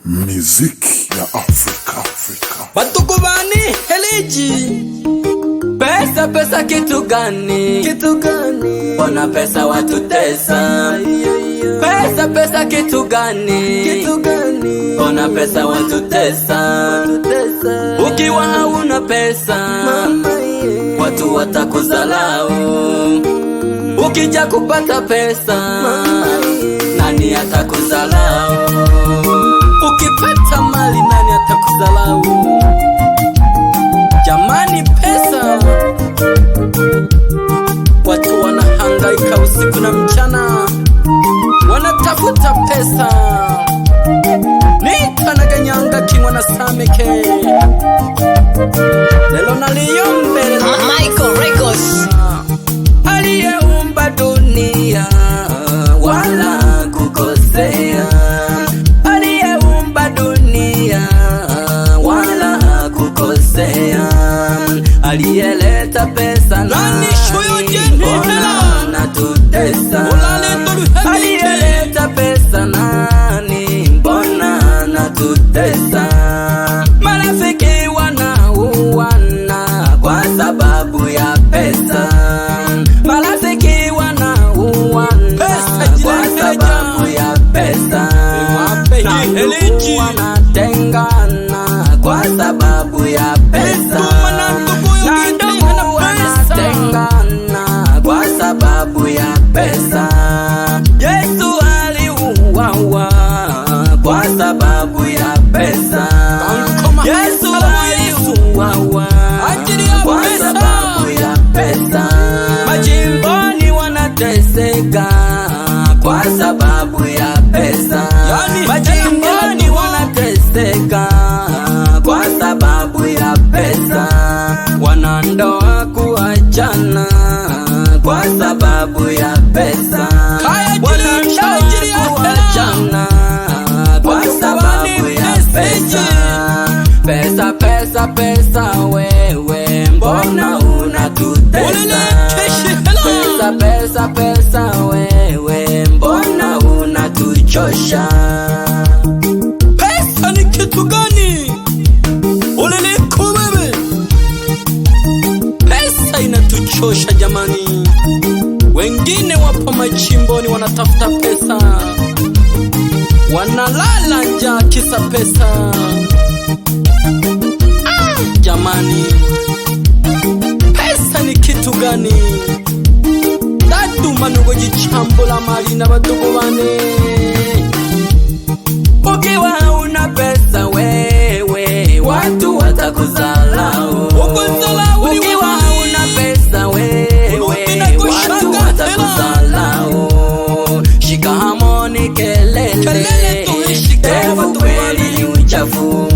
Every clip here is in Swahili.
Miziki ya Afrika, Afrika. Batukubani heliji. Pesa pesa kitu gani? Kitu gani? Ona pesa watutesa. Pesa pesa kitu gani? Kitu gani? Ona pesa watutesa. Ukiwa hauna pesa, watu watakuzalau. Ukija kupata pesa, nani atakuzalau? Ukipata mali, nani atakuzalau? Jamani, pesa, watu wanahangaika usiku na mchana, wanatafuta pesa. Nitanaganyanga kimwa na sameke lelo naliyombele Michael Records. Aliyeumba dunia wala kukosea, aliyeumba dunia wala kukosea, aliyeleta pesa Nani shuyo jeni mbona hela? anatutesa? Aliyeleta pesa nani, mbona anatutesa? Marafiki wanauana kwa sababu ya pesa, marafiki wanauana Pesa kwa jilete sababu ya pesa, Wape na hii ndugu heliji. wanatengana kwa sababu ya pesa, Nduma na ndugu na yongine ndugu hana pesa. wanatengana kwa sababu ya pesa. Yesu aliuawa kwa sababu ya pesa. Kankoma Yesu salamu Yesu. aliuawa Ajili ya kwa pesa. sababu ya pesa. Majimboni wanateseka kwa sababu ya pesa. Yani, Majimboni hela wanateseka kwa sababu ya pesa. Wanandoa kuachana kwa sababu ya pesa. Kaya jili, Wanandoa ajili ya hela. kuachana kwa sababu ya pesa. Pesa, pesa, pesa, wewe mbona unatutesa? Ulilekeshe hela. Pesa, pesa, pesa, wewe mbona unatuchosha? Pesa ni kitu gani? Uliliko wewe. Pesa inatuchosha jamani. Wengine wapo machimboni wanatafuta pesa, wanalala njaa kisa pesa. Ah, jamani, pesa ni kitu gani? Daduma nugo jichambula mali na badugu bane. Ukiwa una pesa wewe, watu watakuzalau. Ukuzalau ni Ukiwa wapi? una pesa wewe, Ulupina watu kushanga watakuzalau. Shikamoo ni kelele, Kelele tu ishike Ebu watu kweli ni uchafu.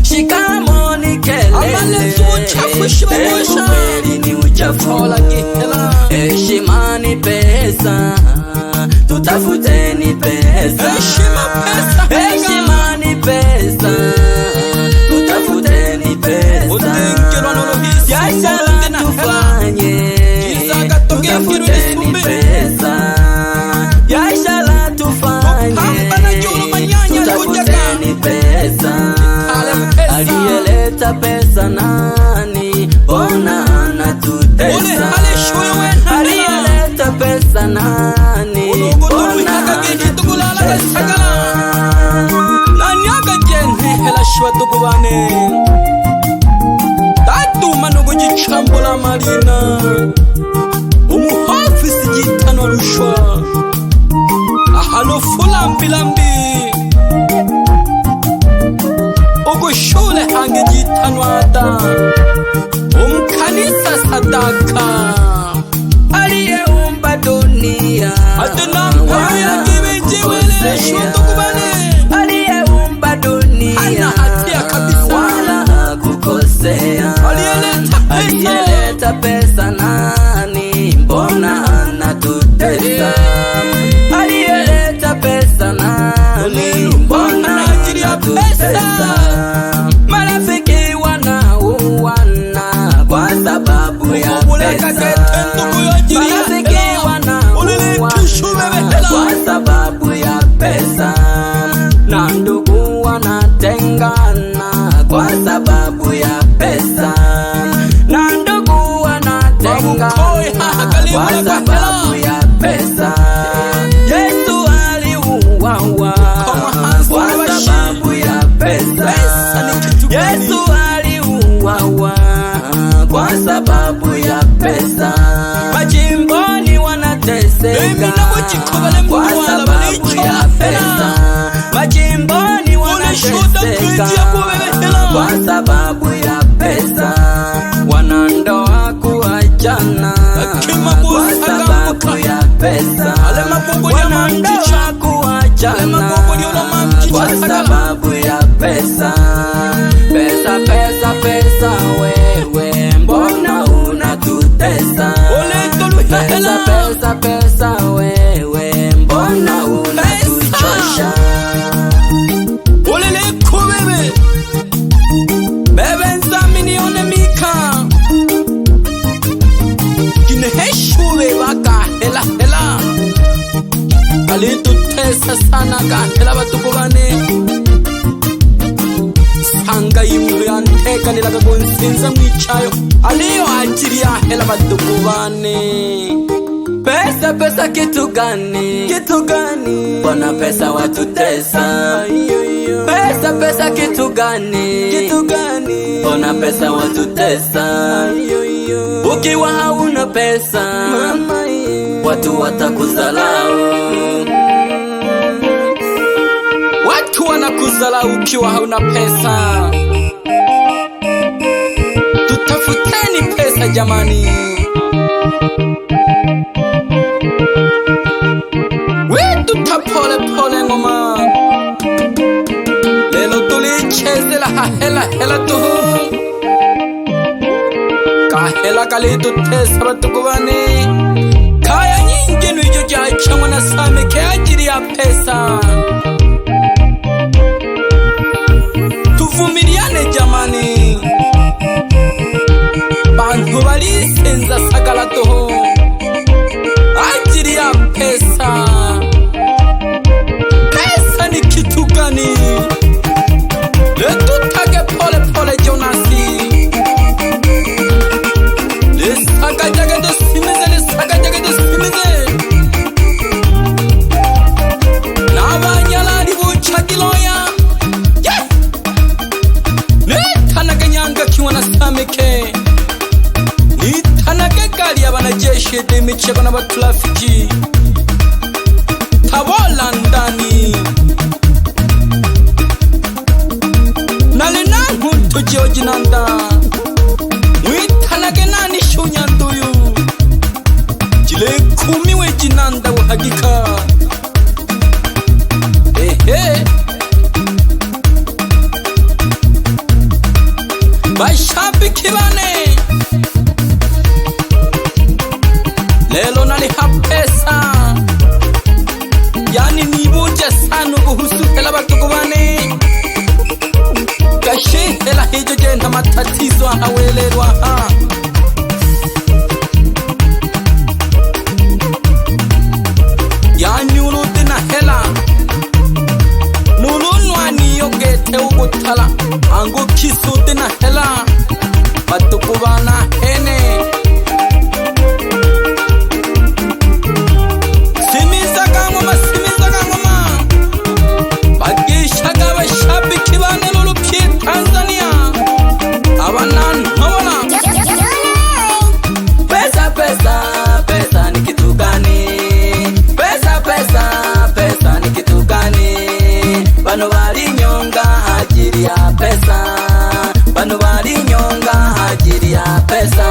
Shikamoo ni kelele, Amale tu uchafu shiba Ebu mosha. kweli ni uchafu. Tola gihela. Heshima ni pesa, tutafuteni pesa. Heshima pesa, Heshima ni pesa, tutafuteni pesa. Utengerwa n'uruhisi, Biashara urundi na hela. tufanye, Jizaga tugengirwe tutafuteni n'isumbe. pesa. Biashara tufanye, Tupambana juu manyanya tutafuteni pesa. Tale pesa. Aliyeleta pesa nani? Mbona Ule anatutesa? hale shuyo we hela. Aliyeleta pesa nani? Urugo Mbona turuhaka giki tukulala anatutesa? gasagala. Nanyaga jenti hela shiwa tukubane. Daduma nugo jichambula malina. Umuhafisi jitanwa rushwa. Ahalufu lambi lambi. Ugushule hange jitanwa ada. Umkanisa sadaka. Aliyeumba dunia Adena mpamira gibijiwele shiwa tukubane. Aliyeumba dunia Hana hatia kabisa. wala kukosea. Aliyeleta pesa. Aliyeleta pesa nani? Mbona anatutesa? Aliyeleta pesa nani? Mbona Ajili ya pesa. anatutesa? Marafiki wanauana kwa sababu ya Ukubuleka pesa. gete ndugu yo ajili ya Marafiki hela. wanauana Ulilikishu bebe hela. kwa sababu ya pesa, na ndugu Kwa sababu ya pesa. Yesu aliuawa kwa sababu ya pesa. Yesu aliuawa kwa sababu ya pesa. Majimboni wanateseka kwa sababu ya pesa. Majimboni wanateseka kwa sababu ya pesa. Wanandoa kuachana kwa sababu ya pesa. Wanandoa kuachana kwa sababu ya pesa. Pesa, pesa, pesa, wewe mbona unatutesa? Pesa, pesa, pesa, wewe mbona unatuchosha? Olele kubebe bebe nzami nione mika kineheshuwe bakahela hela alitutesa sana kahela batuku bane sanga imwe yantekanelaga kunsinza mwichayo aliyo ajili ya hela batuku bane. Pesa, pesa kitu gani? Kitu gani? Mbona pesa watutesa? Pesa, pesa kitu gani? Kitu gani? Mbona pesa watutesa? Ukiwa hauna pesa, watu watakuzalau. Watu wanakuzalau ukiwa hauna pesa. Tutafuteni pesa jamani. Pole pole ngoma lelo tulichezela hela hela tu kahela kalitutesa batuku bane kaya nyingi nijo jachamwa na sameke ajili ya pesa. Tuvumiliane jamani, bantu balisenza sagala toho ajili ya pesa. Pesa ni kitu gani? Letutage pole pole Jonasi. Lesakajage dosimize, lesakajage dosimize. Nabanyalali buchagiloya. Yeah! Netanage nyanga kiwa na sameke. Nitanage gari abanajeshi demichego n'abatrafiki. Tabola ndani. Nalinankuntu jiojinanda mwitanage nani shunyanduyu jilekumiwe jinanda uhagika ehe bashabiki bane lelo naliha pesa yani nibuje sana kuhusu hela batuku bane kashihela hijo jenda matatizo ahawelelwa ha yani uruti na hela nulunwaniyo gete ugutala angu kisuti na hela batukubana hene simizaga ngoma simizaga ngoma bagishaga bashabiki bane lulupyi Tanzania abanantobona. Pesa, pesa, pesa ni kitu gani? Pesa, pesa, pesa ni kitu gani? Bano balinyonga ajili ya pesa. Bano balinyonga ajili ya pesa.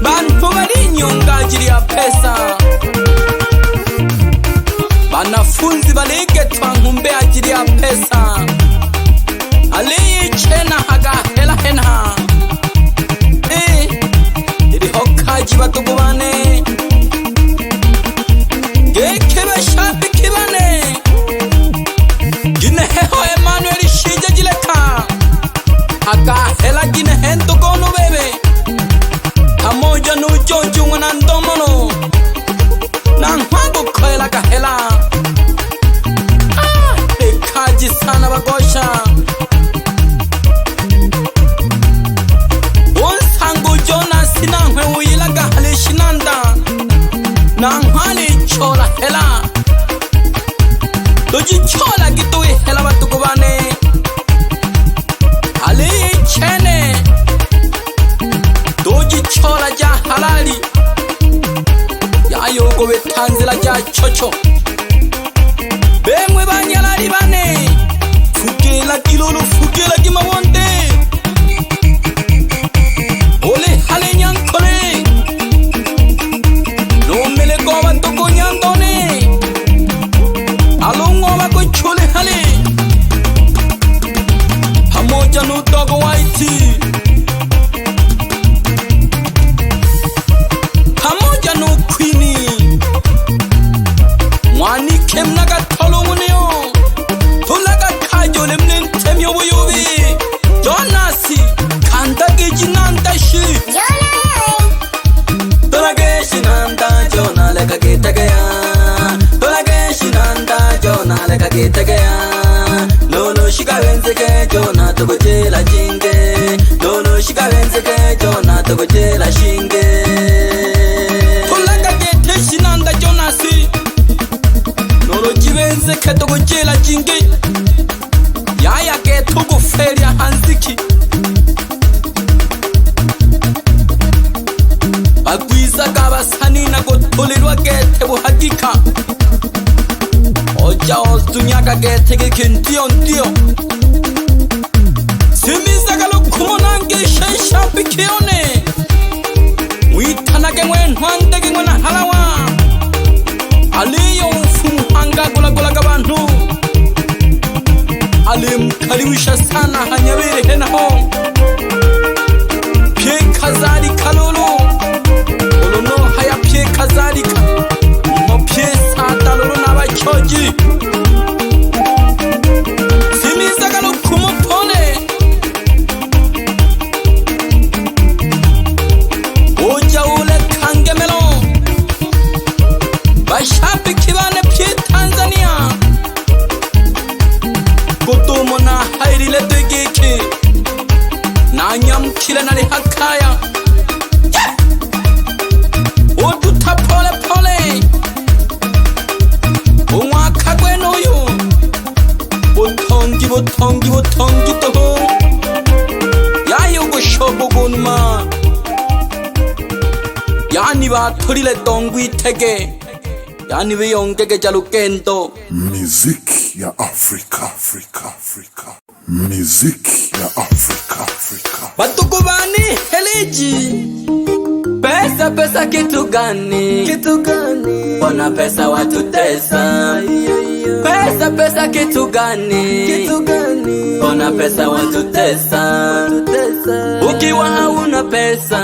Bantu balinyonga ajili ya pesa. Banafunzi baligetwa nkumbe ajili ya pesa. Aliyichena hagahela hena iriho kaji batugubane ngeke bashabiki bane gineheho Emmanuel shije jileka agahela ginehe ndogono bebe pamoja nujonjungwa na ndomono na nkwagukoela gahela ekaji sana bagosha unsangu Jonas nankwe uyilaga Tujichola gituihela batuku bane alichene tujichola ja halali yayogo betanzila ja chocho bemwe banyalali bane fukela kilolo fukela kimawonde ole hale nyankole nomeleko batuku nyandone alongo bakuchule hale pamoja nudogo waiti pamoja nukwini mwanike mnakatholonguneo tulakakajole mnentemyo buyubi jonasi kandakijinandashi Tolageshinanda jona lekakitegea Tolageshinanda jona lekakitegea Lolo shikabenzeke jona tokojela jinge Lolo shikabenzeke jona tokojela shinge tulakaketeshinanda jonasi nolojibenzeke tokojela jinge yaya ketukufelya hanziki bagwizaga basanina kutulilwa gete buhagika oja otunyaga gete giki ntiyo ntiyo simizaga lukumonange sheshampikione mwitanage mwenhwandege mwena halawa aliyo mfumuhanga gulagulaga bantu alimkaliwisha sana hanyabere henaho pye kazalika lulu olono haya pye kazalika mo pye sata lulu n'abachoji simizaga lukumupone uja ule kangemelo bashabiki bane pye Tanzania kutumo na hairile twigiki nanyamkile nalihakaya uduta pole pole umwaka gwenuyu butongi butongi butongi toho yayogoshobogonuma yani batulile tongwitege yani biyongegeja lugendo Miziki ya Afrika, Afrika, Afrika. Miziki ya Afrika, Afrika. batuku bani heliji Pesa pesa kitu gani? Kitu gani? Bona pesa watutesa. Pesa pesa kitu gani? Kitu gani? Bona pesa watutesa. Ukiwa hauna pesa,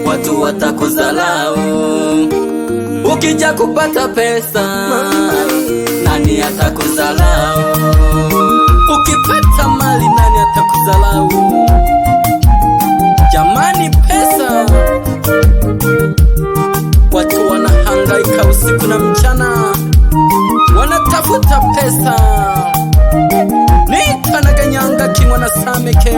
watu watakuzalau. Ukija kupata pesa, nani atakuzalau? Ukipata mali nani atakuzalau? Jamani, pesa watu wanahangaika usiku na mchana, wanatafuta pesa. Nitanaganyanga kimwa na sameke